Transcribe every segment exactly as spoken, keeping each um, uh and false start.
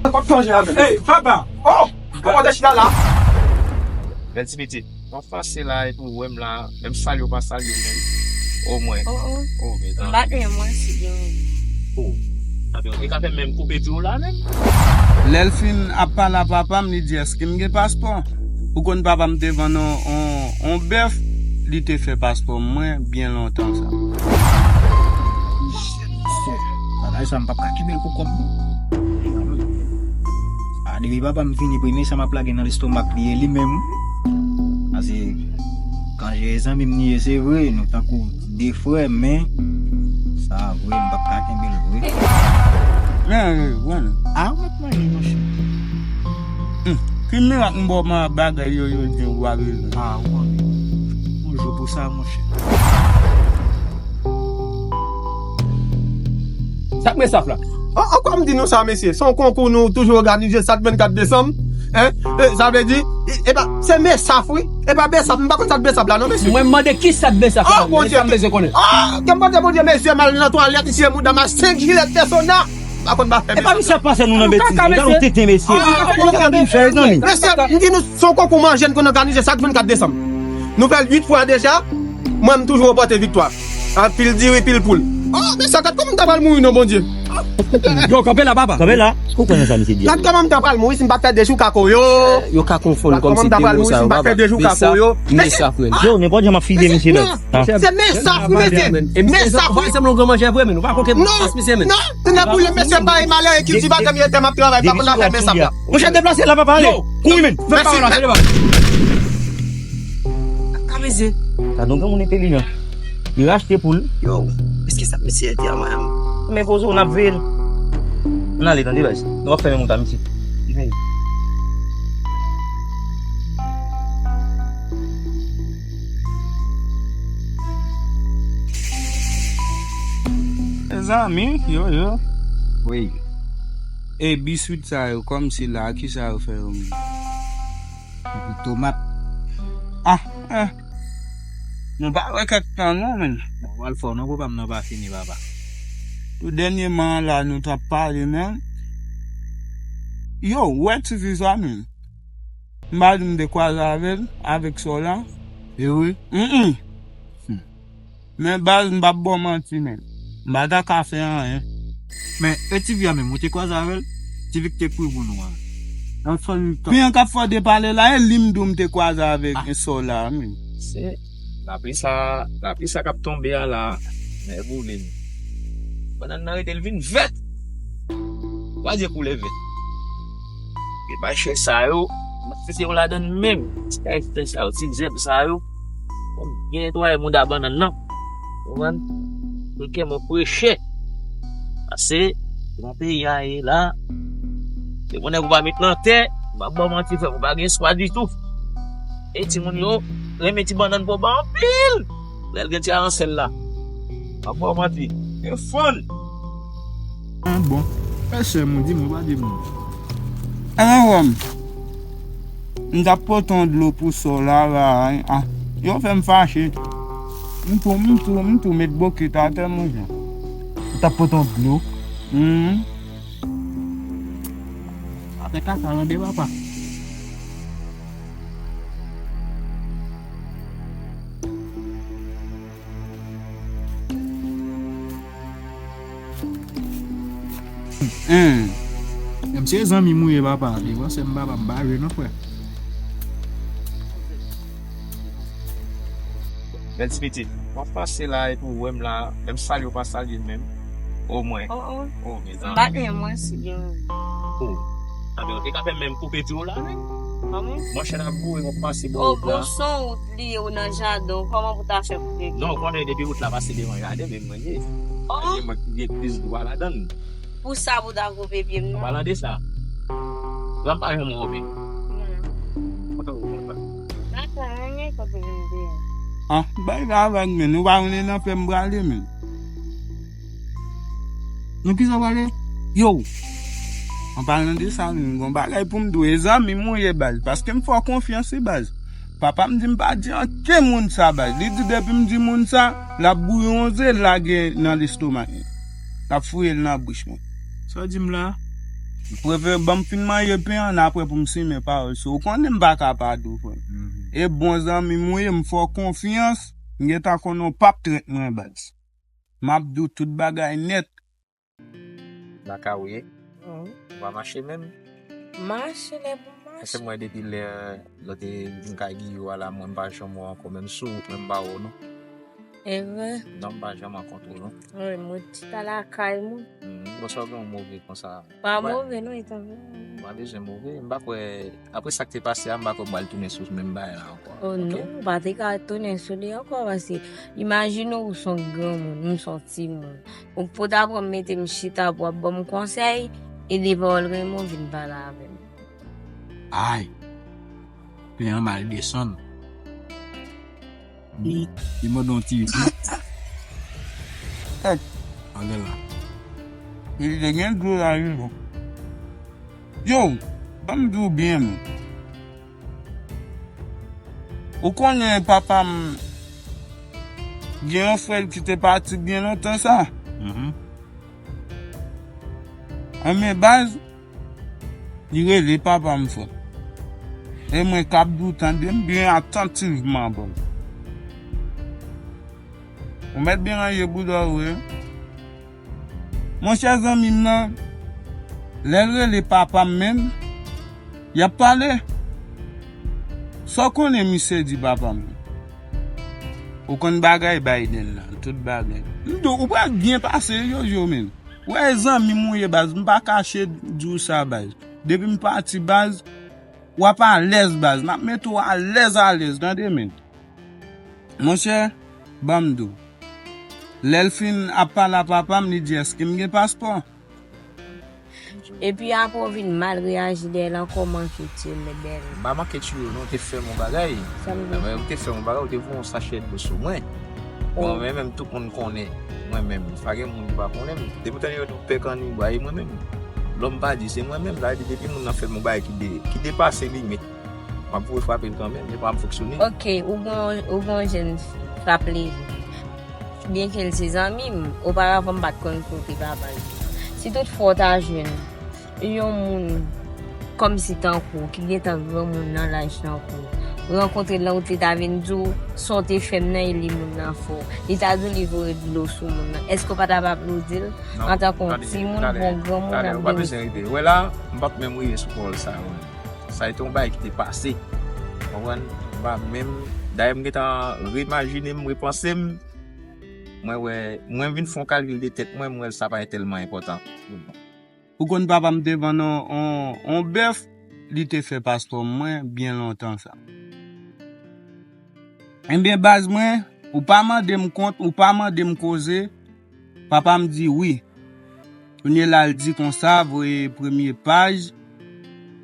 Kòb chanje avè m. Ey, papa! Oh! Kòman te chita la? Bèl ti pitit. Mwen pase la epi w wè m la, menm salye w pa salye m menm. O mwen. Oh, oh. Oh, mezanmi. M pa gen mwen si gen. Oh. Apre, ou te ka fè menm koupe dlo la menm. Lè l fin ap pale a papa m, li di, "Èske m gen paspò?" Ou konn papa m te vann on, on, on bèf, li te fè paspò mwen byen lontan sa. Shit, shit. Bagay sa m p ap ka kenbe l pou kò m non. A, depi papa m vini, premye sa m ap lage nan lestomak li, e li menm. Paske, Kanje e zanmi m li ye, se vre, nou tankou de frè, men sa vre, m p ap ka kenbe l vre. Men, men, men. A, ou mèt manje, monchè. Hmm. Ki mirak m ba w bagay yo, yo di w pa bezwen? A, ou konnen. On jou pou sa, monchè. Sa k mesaf la? Oh, oh, kòm di nou sa, mesye, se yon konkou nou toujou òganize sak vennkat desanm. Hein? E, sa vle di, e, e pa, se mesaf, wi. E pa besap, m pa konn sa k besap la, non, mesye. Mwen mande ki sa k besap la, oh, Bondye, sa m bezwen konnen. Ah, ke m konte Bondye, mesye, m al nan twalèt, isi, mouda m a senk jilèt Rexona. Pa konn pa fè, mesye. E pa misye ap pase nou nan betiz, nou tenten, mesye. Ah, sa k ap vin fè, zanmi? Mesye, m di nou, se yon konkou manje n konn òganize sak vennkat desanm. Nou fè l uit fwa deja. Mwen, m toujou ranpòte viktwa. An pil diri, pil poul. Oh, mesye, gad kòman m ta pral mouri non, Bondye. Yo, kanpe la, papa. Kanpe la. Ou konnen sa misye di a? Gad kòman m ta pral mouri si m pa fè de jou kako yo. Yo ka konfonn kòmsi de mo sa yo, papa. Mesaf, mesaf, frè. Yo, nenpòt jan m ap file misye la. Se mesaf, wi, mesye. Mesaf, wi. Ou pa sanble yon gran manje vre, men. Ou pa konn ke pas misye, men. Non, non, tennè boule, mesye, bay malere kiltivatè m ye, tè m ap travay, pa konn afè mesaf la. Monchè, deplase la, papa, ale. Kouri, men. Fè pawòl la, se devan. Ka mesye. Gade yon granmoun entelijan. Li rachte poul. Yo, èske sa mesye di a mwen? Men poze w, n ap veye l. Ann ale, tande, baz. Nou ap fè menm wout a misye. Li veye. Mezanmi, yo, yo. Wi. E biswit sa yo, kòmsi la, kisa yo fè yo menm? Epi tomat. Ah, eh. Nou pa wè kèk tan non, men. Bon, w al fò non, konpa m nan pa fini, papa. Tou dènyèman la, nou t ap pale, men. Yo, ou wè ti fi sa, men. M pa di m te kwaze avè l, avèk sa w la. E wi? Mm, mm. Hmm. Men baz, m p ap ba w manti, men. M pa ta ka fè anyen. Men, e ti fi a menm, ou te kwaze avè l? Ti fi k te kouri pou nou an. Anfan, pi an k ap fè w depale la, e li m di w m te kwaze avèk, ah, e sa w la, men. Se lapli sa, lapli sa k ap tonbe a la, men boule m. Bannann nan rete l vin vèt. Ou pa di koulè vèt. E bay chè sa yo, m ap fete yo ladann menm. Ti kay fè sa yo, ti zèb sa yo. Konn byen netwaye mouda bannann nan. Konprann? Pou l kè mwen preche. Pase, nan peyi a ye la, depi w nèg ou pa met nan tè, m ap ba w manti, frè m, ou pa gen espwa ditou. E timoun yo renmen ti bannann pòba anpil. Lè l gen ti aransèl la. M ap ba w manti. E fann. Ah, bon. E sè m, ou di m, ou pa di m. Alò, wè m. M t ap pote yon dlo pou sa w la, la, ah, yo fè m fache. M tou, m tou, m tou met bokit atè, monchè. M t ap pote yon dlo. Hmm. Atè kaka, tande, papa. Hmm. Menm si e zanmi m ou ye, papa, devan sè m, papa, m pa jwe non, frè. Bèl ti pitit. W ap pase la epi w wè m la, menm salye w pa salye m menm. O mwen. Oh, oh. Oh, mezanmi. M pa gen mwen si gen. Oh. Anben, ou te ka fè menm koupe dlo la, wi. Kòman? Monchè, n ap boure, w ap pase bò wout la. Oh, bon, se yon wout li ye, ou nan jaden, kòman pou ta fè koupe dlo? Non, ou konnen depi wout la pase devan jaden, men mwen ye. Oh. Gen mwen ki gen plis dwa ladann. Pou sa pou ta koupe pye m nan? An palan de sa, la m pa janm wè w, men. Non. Kote w konsa? M pa konn anyen kote m te ye. Ah, bay la avèk men, nou pa konnen nan fè m prale, men. Nan kisa w prale? Yo! An palan de sa, men, gon bagay pou m di w, e zanmi m ou ye, baz, paske m fè w konfyans, wi, baz. Papa m di m pa di ankenn moun sa, baz. Li di depi m di moun sa, l ap bouyi yon ze, l lage nan lestomak mwen. L ap fouye l nan bouch mwen. Sa w di m la? M prefere ban m fin manje pen an, apre pou m simen pawòl sou ou. Ou konnen m pa ka pa di w, frè m. E bon zanmi m ou ye, m fè w konfyans, m gentan konnen w p ap trèt mwen, baz. M ap di w tout bagay nèt. Lakay ou ye? Ou pa mache menm? Mache, lè pou mache. Paske mwen depi lè lè w te vin kay Giyo a la, mwen m pa janm wè w ankò, menm sou wout mwen m pa wè w non. E vre? Non, m pa janm rankontre w non. Wi, mwen chita lakay mwen. Bon, sa w gen yon move konsa? Pa move non, etan. M pa bezwen move, m pa kwè, apre sa k te pase a, m pa kwè m pral tounen sou menm bagay la ankò. Oh non, ou pa te ka tounen sou li ankò, paske imajine w, ou se yon granmoun, m se yon timoun. Ou pot aprann mete m chita pou w ap ban m konsèy, e de pawòl renmen w vin pale avè m. Ay! Pen an mal desann. Li mande yon ti. Tèt. Anlè la. Li te gen dlo la, wi, bon. Yo, ban m di w byen, non. Ou konnen papa m gen yon frè l ki te pati byen lontan sa. Anben baz, li rele papa m frè. E mwen k ap di w tande m byen atantivman, baz. Ou mèt byen ranje bouda w wi. Monchè zanmi m nan, lè l rele papa m menm, y ap pale. Sa w konnen misye di papa m? Ou konn bagay Biden lan, tout bagay. M di w, ou pral byen pase, Jojo, menm. Ou wè e zanmi m ou ye, baz, m pa kache di w sa, baz. Depi m pati, baz, w ap alèz, baz. M ap mete w alèz, alèz, tande, menm. Monchè, ban m di w. Lè l fin ap pale a papa m, li di, èske m gen paspò? Epi apre w vin mal reyaji dèyè l ankò, manke tiye m met dèyè l. M pa manke tiye w non, ou te fè m yon bagay. Sa m di? Ou te fè m yon bagay, ou te voye yon sachè dlo sou mwen. Bon, mwen menm, tout moun konnen mwen menm. Pa gen moun ki pa konnen m. Depi w tande yo di w pè kanni bwa, e mwen menm. Lòm pa di, se mwen menm. Sa vle di, depi moun nan fè m yon bagay ki de, ki depase limit, m ap voye frape l kanmenm, e pa m fonksyone. Ok, ou gon, ou gon jèn frapleve. Byenke l se zanmi m, oparavan m pa t konn kote papa l. Si toutfwa w ta jwenn yon moun kòmsi tankou w, ki gentan granmoun nan laj tankou w, rankontre l nan wout, li ta vin di w sa w te fè m nan, e li moun nan fè w. Li ta di w li voye dlo sou moun nan. Èske w pa t ap aplodi l antanke yon timoun pou yon granmoun ap dewòs? Ou pa bezwen rive. Wè la, m p ap menm rive sou pawòl sa yo. Sa se te yon bagay ki te pase. Konprann? M pa menm, dayè m gentan reimajine m, repanse m. Mwen wè, mwen vin fè yon kalkil de tèt mwen, m wè sa pa tèlman enpòtan. Ou konn papa m te vann on, on, on bèf, li te fè paspò mwen byen lontan sa. Ebyen, baz mwen, ou pa mande m kont, ou pa mande m koze, papa m di wi. Kounye la, l di konsa, voye premye paj,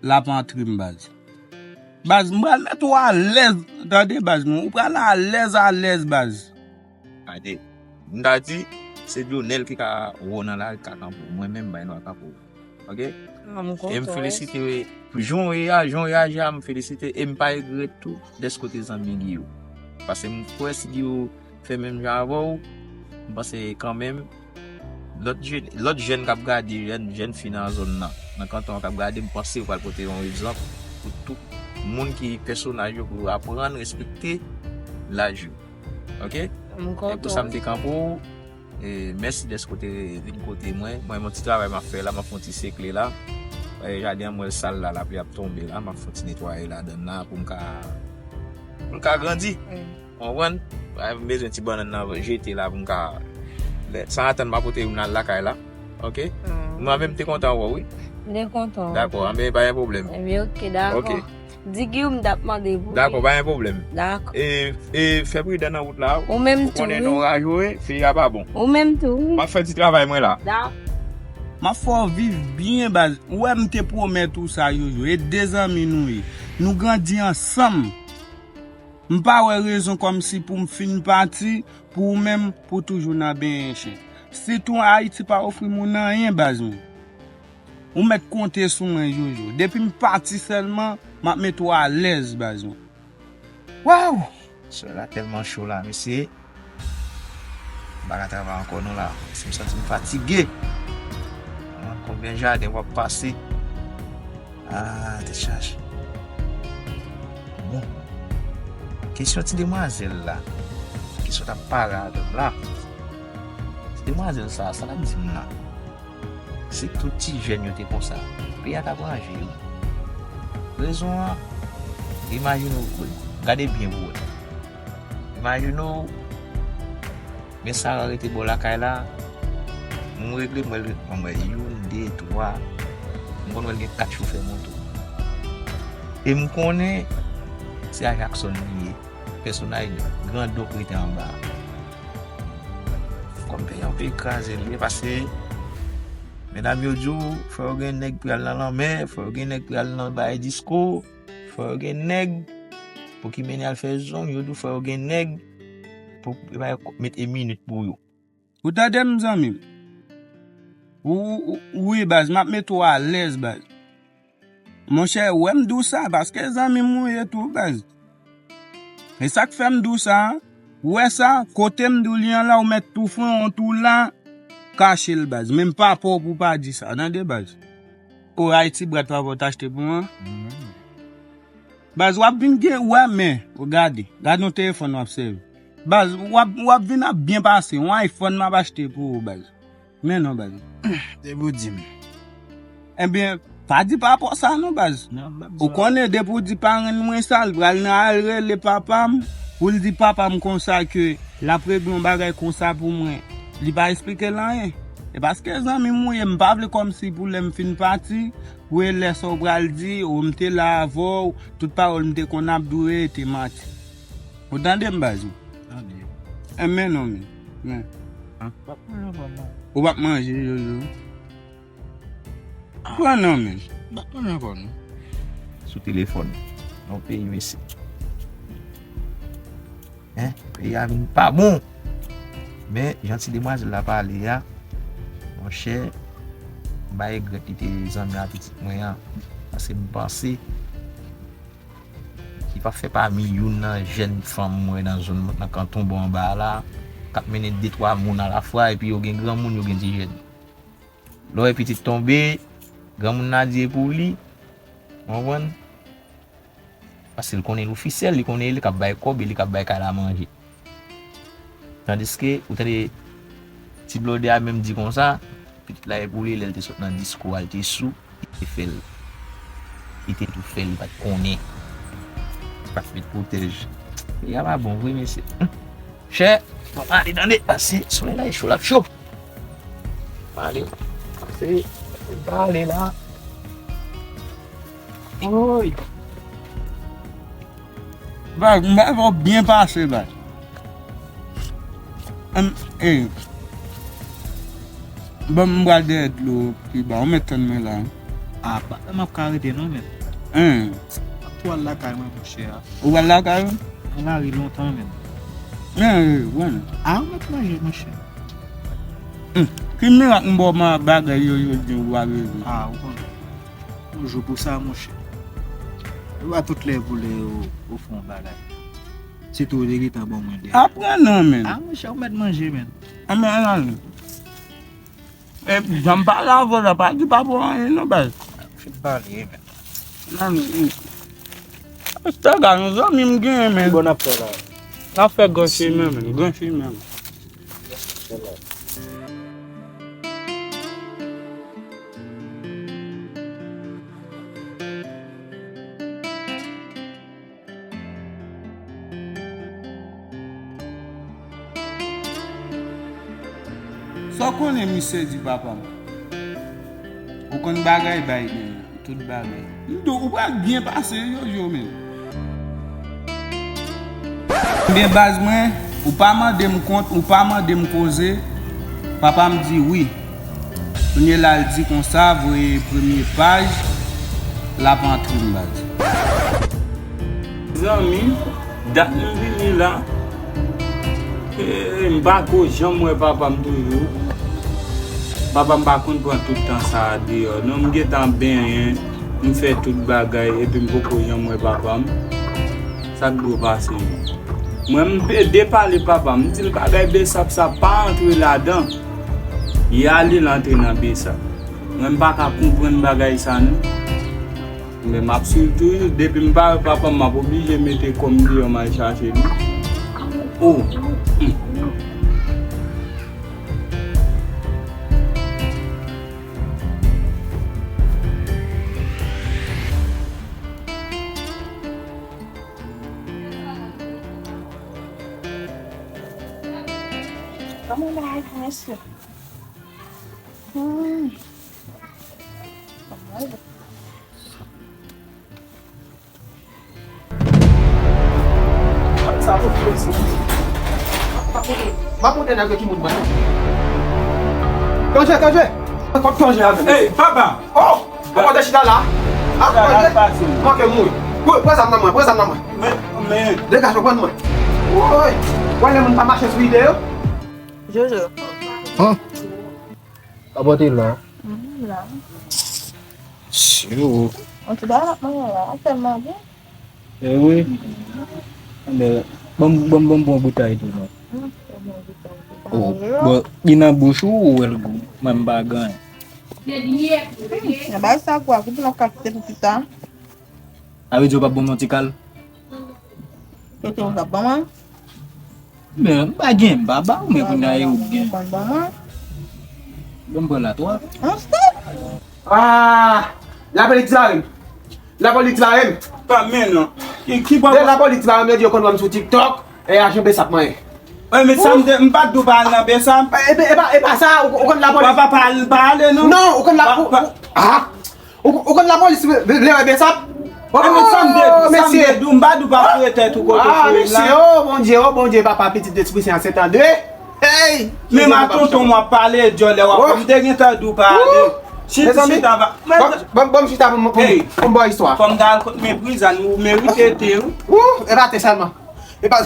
l ap antre m, baz. Baz, m pral mete w alèz, tande, baz mwen, ou pral alèz, alèz, baz. Gade, m ta di, se Dionel ki ka wè w nan lari, ki ka kanpe w. Mwen menm, m pa gen dwa kanpe w. Ok? E m felisite jan w reya-, jan w reyaji a, m felisite. E m pa regrèt tou dèske w te zanmi Giyo. Paske m kwè si Giyo fè menm jan avè w, m panse kanmenm, lòt jèn, lòt jèn k ap gade, jèn, jèn fi nan zòn nan, nan kanton an k ap gade, m panse yo pral pote yon egzanp pou tout moun ki pèsonaj yo, pou yo aprann respekte laj yo. Ok? E pou sa m te kanpe w. E mèsi dèske w te vin kote mwen. Mwen, yon ti travay m ap fè la, m ap fè yon ti sekle la. E jaden an, m wè l sal la, lapli ap tonbe la, m ap fè yon ti netwaye ladann la pou m ka, pou m ka grandi. Konprann? M bezwen ti bannann nan jete la pou m ka, lè, san atann m ap pote youn al lakay la. Ok? Mwen menm, m te kontan wè w, wi. M te kontan wè w. Dakò, anben pa gen pwoblèm. Ebyen, ok, dakò. Ok. Di Guillaume m t ap mande pou li. Dakò, pa gen pwoblèm. Dakò. E, e fè pridan nan wout la. Ou menm tou, wi. Ou konnen non raje, wi, fini a pa bon. Ou menm tou, wi. M ap fè ti travay mwen la. Dakò. M ap fè w viv byen, baz. Ou wè m te pwomèt ou sa, Jojo. E de zanmi nou ye. Nou grandi ansanm. M pa wè rezon kòmsi pou m fin pati, pou ou menm, pou toujou nan benyen chen. Sitou Ayiti pa ofri moun anyen, baz mwen. Ou mèt konte sou mwen, Jojo. Depi m pati sèlman, m ap mete w alèz, baz mwen. Waw! Solèy la tèlman cho la, mesye. M pa ka travay ankò non la. Si m santi m fatige. Konbyen jaden w ap pase? Ah, tèt chaje. Bon. Kesyon ti demwazèl la. Kesyon t ap pale avè m la. Ti demwazèl sa, sa l ap di m la? Si tout ti jèn yo te konsa, peyi a t ap ranje wi. Rezon an, imajine w, gade byen pou w wè. Imajine w, men Sara rete bò lakay la, m regle, mwen, mwen wè youn, de, twa, m konn wè l gen kat chofè moto. E m konnen se a Jackson li ye, pèsonaj grandon k rete anba a. Kòm peyi an pe kraze li ye, paske medam yo di w, fò yo gen nèg pou y al nan lanmè, fò yo gen nèg pou y al nan bay disko, fò yo gen nèg pou ki mennen al fè zong, yo di w fò yo gen nèg pou bay, mete minit pou yo. Ou tande m, zanmi m? Ou, ou, ou, wi, baz, m ap mete w alèz, baz. Monchè, wè m di w sa, paske zanmi m ou ye tou, baz. E sa k fè m di w sa, ou wè sa, kote m di w li an la, ou mèt tou fè yon tou la, kache l, baz. Men m pa pè w pou w pa di sa, tande, baz. O, Ayiti, brat papa w t achte pou mwen. Baz, w ap vin gen, wè, men, ou gade, gade yon telefòn w ap sèvi. Baz, w ap, w ap vin ap byen pase, yon iPhone m ap achte pou ou, baz. Men non, baz. Depi w di m. Ebyen, pa di papa w sa non, baz. Non, m p ap di. Ou konnen, depi w di parenn mwen sa, l pral nan al rele papa m, pou l di papa m konsa ke l ap regle yon bagay konsa pou mwen. Li pa eksplike l anyen. E paske zanmi m ou ye, m pa vle kòmsi pou lè m fin pati, pou e lè sa w pral di, o, m te la avè w, tout pawòl m te konn ap di w yo te manti. Ou tande m, baz? Tande. Enben non, men. Men. Ah, m p ap manje ankò, non. Ou p ap manje, Jojo? Ah. Pran non, men. M p ap manje ankò, non. Sou telefòn. Nan peyi, mesye. Hein? Peyi a vin pa bon. Men, jan ti demwazèl la pale a, monchè, m pa regrèt li te zanmi a pitit mwen an. Paske m panse li pa fè pami youn nan jèn fanm mwen nan zòn, nan kanton bò anba a la, k ap mennen de twa moun alafwa, epi yo gen granmoun, yo gen ti jèn. Lè w wè pitit tonbe, granmoun nan di e pou li, w konprann? Paske l konnen l ofisyèl, li konnen e li k ap bay kòb, e li k ap bay kay la manje. Tandiske, ou tande ti blòdè a menm di konsa, pitit la e pou li, lè l te sot nan disko a, l te sou, li te fè l. Li te tou fè l, li pa t konnen. Li pa t met pwotèj. Peyi a pa bon vre, mesye. Chè, m ap ale tande, pase, solèy la e cho, l ap cho. M ale, pase, m ale la. Woy. Baz, m bay fò byen pase, baz. Em, e. Ban m bwè dèyè dlo pi ba. Ou mèt tann mwen la. A, pa m ap ka rete non, men. Hein. M ap tou al lakay mwen, monchè a. Ou al lakay ou? Nan lari lontan, men. Men, e, wè. A, ou mèt manje, monchè. Hmm. Ki mirak m ba w bagay yo, yo di ou pa bezwen? A, ou konnen. Yon jou pou sa, monchè. Ou pa tout lè pou lè ou, ou fè yon bagay. Sitou ou te gentan ban mwen de. Aprann non, men. A, monchè, ou mèt manje, men. A, men, al ale. E, jan m pale avè w la, pa di papa w anyen non, baz. Fin pale, men. Nan, men, men. Pastè Gad, yon zanmi m genyen, men. Kibò n ap fè la? N ap fè gran chemen, men. Gran chemen. Sa w konnen misye di papa m? Ou konn bagay bay gen. Tout bagay. M di w, ou pral byen pase, Jojo, men. Ebyen, baz mwen, ou pa mande m kont, ou pa mande m koze, papa m di wi. Kounye la, l di konsa, voye premye paj, l ap antre m, baz. Zanmi, dat m vini la, e, m pa ko janm wè papa m toujou. Papa m pa konn pran tout tan sa a deyò. Non, m gentan benyen, m fè tout bagay, epi m poko janm wè papa m. Sa k dwe pase menm? Mwen, m pe-, depale papa m, m di l bagay besap sa pa antre ladan. Yali l antre nan besap. Mwen, m pa ka konprann bagay sa, non. Men m ap swiv toujou. Depi m pa wè papa m, m ap oblije mete kò m deyò, m al chache li. Oh! Hmm. Kòman bagay sa, mesye? Hmm. Sa pou plezi. M ap montre nèg yo ki moun mwen. Kanje, kanje. Kòb kanje a menm. Hey, papa! Oh! Ou konn chita la? Ah, kanje. Manke mouri. Pran, pran zam nan mwen, pran zam nan mwen. Men, men. Degaje w, pran mwen. Woy! Wè lè moun pa mache sou ide yo. Jojo. Hum. Apote la. Mhm, la. Sure. An tou bagay m ap manje la, tèlman byen. E wi. Anben, ban m, ban m, ban m pran boutèy tou non. Oh, bon, li nan bouch ou, ou wè l gou. Mwen m pa gen anyen. Hmm, nan bagay sa gou a, gou pou nan kantite pou pita. A vle di ou p ap ban m yon ti kal? Kote ou t ap ban mwen? Men, m pa gen, m pa ba ou, men kounye a e ou k gen. Ban mwen. Ban m pran la twa. An stop! Ah! Lapolis la menm. Lapolis la menm. Pa men non. Ki, ki bò? De lapolis la menm, yo di yo konn wè m sou TikTok. E ajan Besap mwen ye. Wi, men sa m te, m pa t di w pa al nan Besap. E, e, e pa, e pa sa, ou, ou konn lapolis. Papa, pa al, pa ale non. Non, ou konn la, pa, ou, pa, ou, ah! Ou, ou konn lapolis vle, vle wè Besap? Oh, mesye. Sa m te di w, m pa di w pa foure tèt ou kote foure m la. Ah, mesye, oh, Bondye, oh, Bondye, papa, pitit, lespri sen an Sentandre. Hey! Men ma tonton, w ap pale dyòlè, w ap, m te gentan di w pa ale. Chita, chita, va. Ban m chita pou m, pou m, pou m ba w istwa. Fò m ta al kot men prizàn, ou merite te, wi. Ou, e pa te sèlman. E pa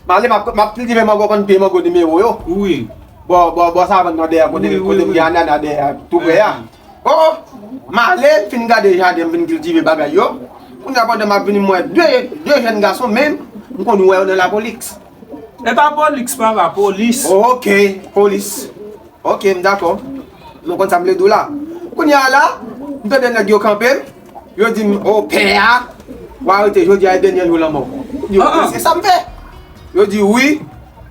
M ale, m ap, m ap kiltive mango, konn pye mango nimewo yo. Wi. Bò, bò, bò savann nan dèyè, kote, wi, wi, kote m gen anana dèyè, tou prè a. Oh, m ale, m fin gade jaden, m fin kiltive bagay yo. Kounye a pandan m ap vini, m wè de, de jèn gason, men m konn wè yo nan lapolis. E pa polis, papa, polis. Oh, ok, polis. Ok, m dakò. Nou konn sa m vle di w la. Kounye a la, m tande nèg yo kanpe m, yo di m, o, pè a, w arete jodi a, e dènye jou lanmò. Yo, se sa m fè. Yo di wi,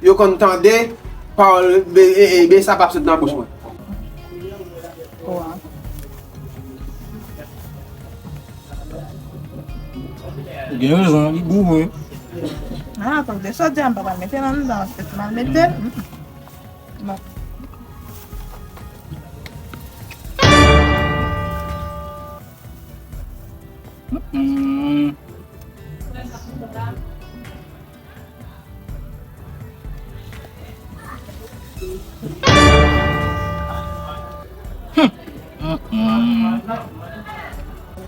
yo konn tande pawòl Be-, e, e, Besap ap sot nan bouch mwen. Ou gen rezon, li gou vre. Ah, akoz de sa w di a, m pa pral mete l anndan, se mal mete l. Bon. Mm-mm. Mm-mm.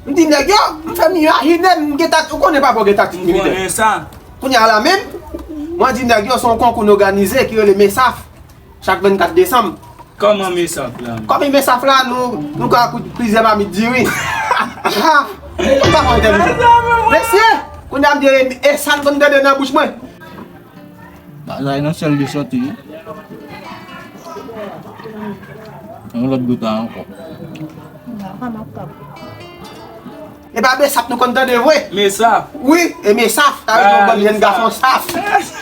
M di nèg yo, m fè m imajine, m gentan, ou konnen papa w gentan tip militè. M konnen sa. Kounye a la menm, mwen di nèg yo, se yon konkou n òganize ki rele Mesaf. Chak vennkat desanm. Kòman Mesaf la? Kòman Mesaf la, nou, nou ka kout plizyè mamit diri. Ah, nou pa fè entèvyou. Mesye, kounye a m di, e, e sa n konn tande nan bouch mwen. Bagay nan sèl de sòti. Yon lòt gouta ankò. E pa Besap nou konn tande vre. Mesaf. Wi, e Mesaf, sa vle di yon bann jèn gason saf.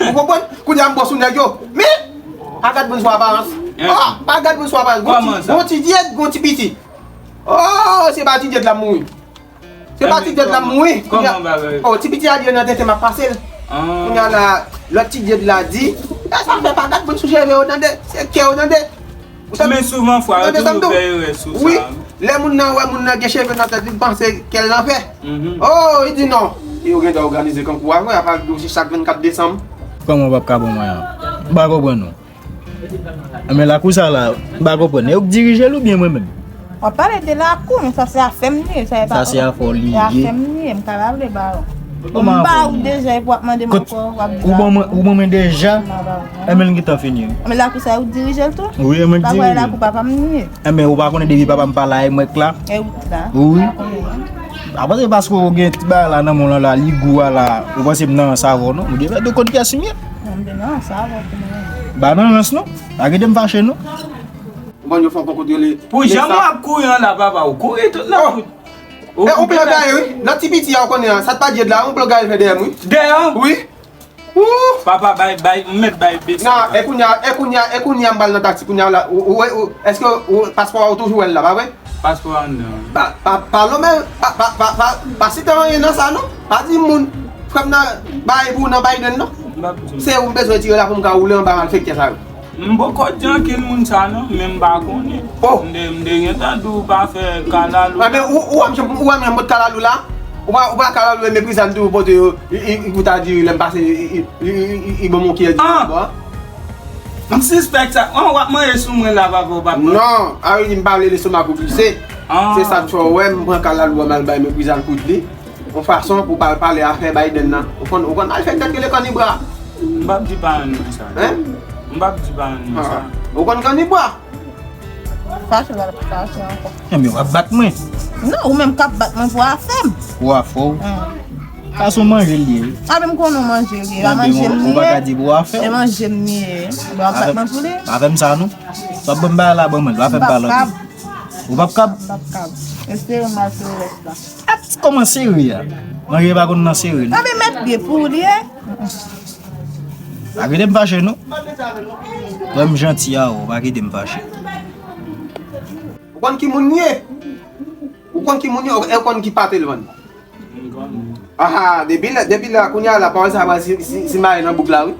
Ou konprann? Kounye a m bò sou nèg yo. Men, pa gad moun sou aparans. Oh, pa gad moun sou aparans. Gon ti, gon ti dyèd, gon ti piti. Oh, se pa ti dyèd la m mouri. Se pa ti dyèd la m mouri. Kòman bagay? Oh, ti piti a di nan tete m ap pase l. Kounye a la, lòt ti dyèd la di, e sa fè pa gad moun sou cheve yo tande, se kè yo tande. Men souvan fwa yo toujou fè erè sou sa. Wi, lè moun nan wè moun nan gen cheve nan tèt li, li panse kè l nan fè. Oh, li di non. Yo gentan òganize konkou a vre, apa di w se chak vennkat desanm. Kòman w p ap ka ban mwen an? M pa konprann ou. Men lakou sa la, m pa konprann. E ou k dirije l oubyen mwen menm? W ap pale de lakou, men sa se afè m li ye, sa e pa. Sa se afè w li ye. Se afè m li ye, m ka pa vle ba ou. Bon, m ba ou deja, epi w ap mande m ankò, w ap di ba ou. Ou ban mwen, ou ban mwen deja? M pa ba ou. Enben l gentan fini wi. Men lakou sa ou dirije l tou? Wi, e mwen k dirije l. Pa kwè lakou papa m li ye. Enben ou pa konnen depi papa m pa la e mwen k la? E ou k la. Wi. Ou pa konnen non. Apa se paske ou gen ti bagay la nan men w lan la, li gou a la, ou panse m nan rans avè w non? M gen fè de konn kè si m ye. Non, m te nan rans avè w tou mwen. Pa nan rans non. Pa kite m fache non. Ou Yo fè yon kontwole. Pou jan mwen ap kouri an la, papa, ou kouri tout nan wout. E, ou pè gaye, wi. Nan ti piti a, ou konnen an, sa t pa djed la, ou pè gaye fè dèyè m, wi. Dèyè? Wi. Ou! Papa, bay, bay, m mèt bay bes. Non, e kounye a, e kounye a, e kounye a m pral nan taksi, kounye a la, ou, ou, ou, èske ou, paspò a ou toujou wè l la, pa vre? Paspò a anndan. Pa, pa, pa lonmen, pa, pa, pa, pa, pa site anyen nan sa, non. Pa di moun, frè m nan, bay pou nan Biden, non. M p ap di. Se ou m bezwen tire la pou m ka woule anba malfektè sa yo. M poko di ankenn moun sa non, men m pa konnen. Oh! M te, m te gentan di w pa fè kalalou. Anben, ou, ou wè m, ou wè m, m pot kalalou la? Ou pa, ou pa kalalou e meprizan toujou pote yo, i, i, i, pou ta di lè m pase, i, i, i, i, i, i ban m yon kiyè di bò. M sispèk sa. An, w ap manje sou mwen la, papa, ou pa pran. Non, a vle di m pa vle lestomak ou glise. Ah. Se sa k fè w wè m pran kalalou an m al bay meprizan kout li. Yon fason pou pa al pale afè Biden nan. Ou konn, ou konn malfektè k rele kannibra. M p ap di parenn mwen sa. Hein? M p ap di parenn mwen sa. Ou konn kannibra? Fache, w ap fache ankò. Enben, w ap bat mwen. Non, ou menm k ap bat mwen pou afè m. Pou afè w? Sa se yon manje l ye, wi. A, men m konnen w manje l ye. A, manje m li ye. Ou pa ka di pou afè w. E manje m li ye. Ou ap bat mwen pou li? Pa fè m sa, non. Sa ban m bagay la, ban mwen l. Pa fè m pale anpil. Ou p ap kab? M p ap kab. Espere m al sou rès la. Ap kòman sere a? Manje pa konn nan sere, non. Anben, mèt byen pou li, e. Pa kite m fache, non. Frè m janti a, ou pa kite m fache. Ou konn ki moun li ye? Ou konn ki moun li ye? E ou konn ki pate l vann? Aha, depi lè, depi lè a kounye a la, pawòl sa a pral si, si, simaye nan bouk la, wi.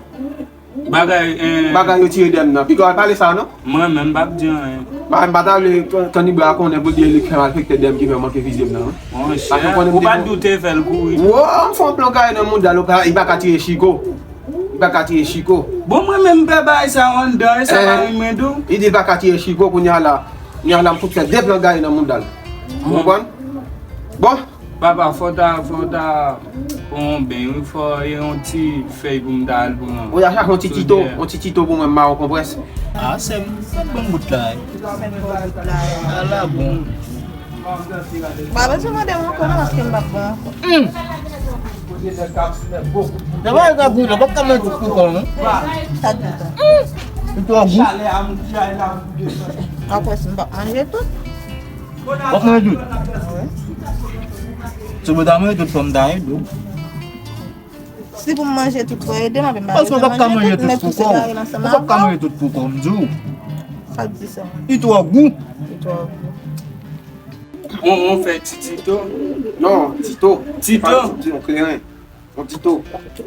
Bagay, eh. Bagay yo tire dèm nan. Piga w al pale sa, non? Mwen menm, m p ap di anyen. Bagay, m pa ta vle kan-, kannibra konnen pou l di e li k fè malfektè dèm ki fè manke fizye m nan, non. Monchè, ou pa t di w te fè l kouri. Wo, m fè yon plan kare nan mouda l, li pa ka tire chiko. Li pa ka tire chiko. Bon, mwen menm, m pè bagay sa yo anndan, e sa mari mwen tou. Li di li pa ka tire chiko, kounye a la, kounye a la, m fout fè de plan kare nan mouda l. Ou konprann? Bon. Papa, fò w ta, fò w ta pran yon beny, wi, fò e yon ti fèy pou m ta al pran. Wi, a chache yon ti tito, yon ti tito pou mwen, m mare w konprès. Ah, sè m, sè m ban m bout la, wi. Ala bon. Pa bezwen mande m ankò, non, paske m p ap bon ankò. Hum! Nan bagay sa pou nan, pa ka manje tout pou kò, non. Sa di sa. Hum! Li twò gou. Apre, si m p ap manje tout. W ap manje tout? Wi. Si w ta manje tout, fò m ta ede w. Si pou m manje tout, fò ede m, apre m pa bezwen manje tout, men pou separe l ansanm avè w. Ou p ap ka manje tout pou kò, m di w. Sa di sa? Li twò gou. Li twò gou. On, on fè ti tito. Non, tito. Tito? Pa yon tito, yon kleren. Yon tito.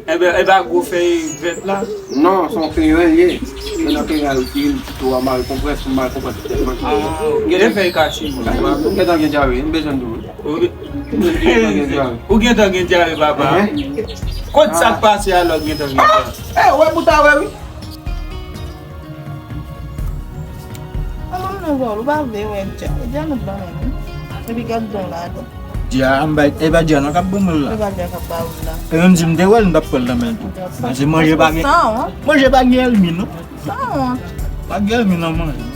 Enben, e pa gwo fèy vèt la? Non, se yon kleren l ye. Se nan kleren a yo tire l, tito a mare konprès, pou mare konprès tèlman ki. Ah, gen de fèy kache, mwen. Ou gentan gen dyare, m bezwen di w. Ou gentan gen dyare, papa. Kot sa k pase alò, gentan gen dyare? Eh, wè pou ta wè, wi. An, manman, non, vòl, ou pa vle wè dja. Dja nou ban mwen. Epi gad don la, don. Dja, m bay, e pa dja non k ap ban mwen la. E pa dja k ap ba ou la. E menm si m te wè l, m t ap pran l nan men l tou. Paske manje pa gen, manje pa gen ènmi, non. Sa wont. Pa gen ènmi nan manje.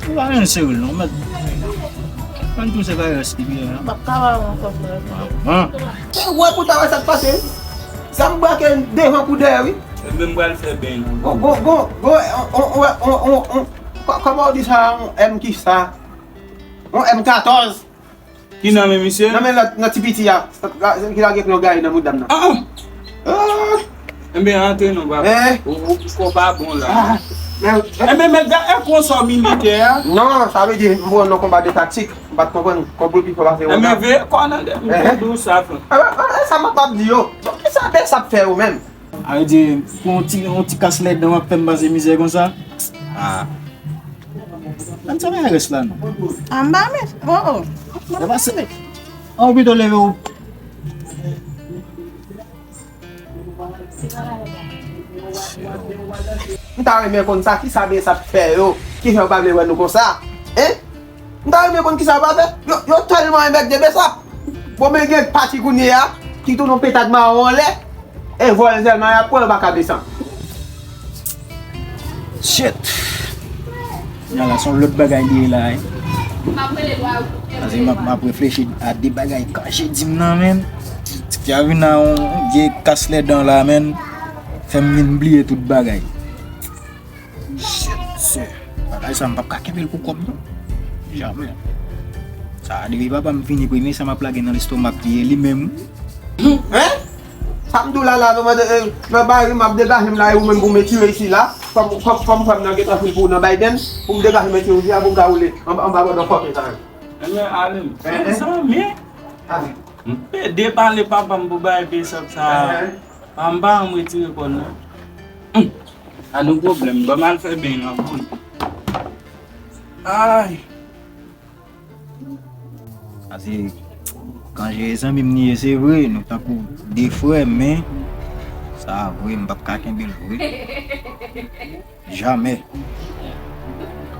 Ou pa renmen sere l non, mèt. Ann tou se karès li byen an. M ap ka ba ou ankò frè. Ah. E wè pou ta wè sa k pase. Sa m brake devan kou dèyè, wi. E menm pral fè beny. Gon, gon, gon, gon, on, on, on, on, on, kò-, kòman w di sa, on M ki sa? On M katòz. Ki nan men misye? Nan men lòt, nan ti piti a. Ki lage plon gaye nan mouda m nan. Ah, ah. Ah. Enben, antre non, papa. Eh. Ou, ou, kò pa bon la. Ah. Enben, men gade konsa militè a. Non, sa vle di, m pran nan konba de taktik. M pa t konprann. Kò pou l pi fò pase. Enben, veye kò nan de. Eh. Dou sa, frè. Eh, eh, eh, sa m ap di yo. Bon, kisa Bèsap fè yo menm? A vle di, pou yon ti, yon ti kas lèdan w ap fè m pase mizè konsa? Ah. Ann sa bagay rès la non. Anba men. Oh, oh. Sa pase. An ou pito leve ou. M ta renmen konn sa, kisa Bèsap fè yo, ki fè yo pa vle wè nou konsa. Hein? M ta renmen konn kisa yo pa fè. Yo, yo tèlman enbèk de Bèsap. Bon, men gen pati kounye a, ki tounen yon petad mawon anlè. E vòl sèlman y ap pran, yo pa ka desann. Shit. Kounye a la, se yon lòt bagay li ye la, wi. Paske m ap, m ap reflechi a de bagay kache di m nan, menn. Ti a vin a yon vye kas lèdan la, menn. Fè m vin bliye tout bagay. Shit. Sè, bagay sa m p ap ka kenbe l pou kò m non. Jamè. Sa depi papa m vini premye sa m ap lage nan lestomak li ye li menm. Hein? Sa m di w la la, nan mande, eh, nan bari m ap degaje m la, e ou menm pou m etire isi la. Kòm, kòm, kòm frè m nan gentan fin pou w nan Biden, pou m degaje m etire isi la, pou m ka woule anba, anba bòdò fòkè sa yo. Ebyen, ale m. Hein, hein? Zanmi. Ale. M pede pale papa m pou bay pesant sa. Hein, hein? Pa m pa janm retire kò l non. Hum. A nou pwoblèm, ban m al fè beny nan pou l. Ay. Pase, Kanje e zanmi m li ye, se vre, nou tankou de frè, men sa vre, m p ap ka kenbe l vre. Jamè.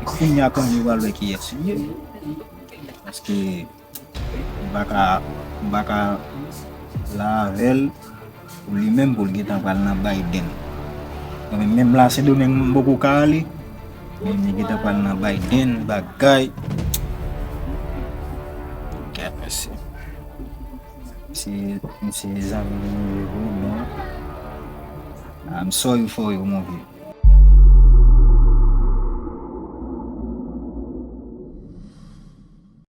Kounye a Kanje pral wè kiyès li ye. Paske m pa ka, m pa ka la avè l. Pou li menm, pou l gentan pral nan Biden. Mwen menm, menm la, Sendomeng, m poko ka ale. Men li gentan pral nan Biden, bagay. Gad mesye. Se, se zanmi m li ye vre, men I'm sorry for you, mon vieux.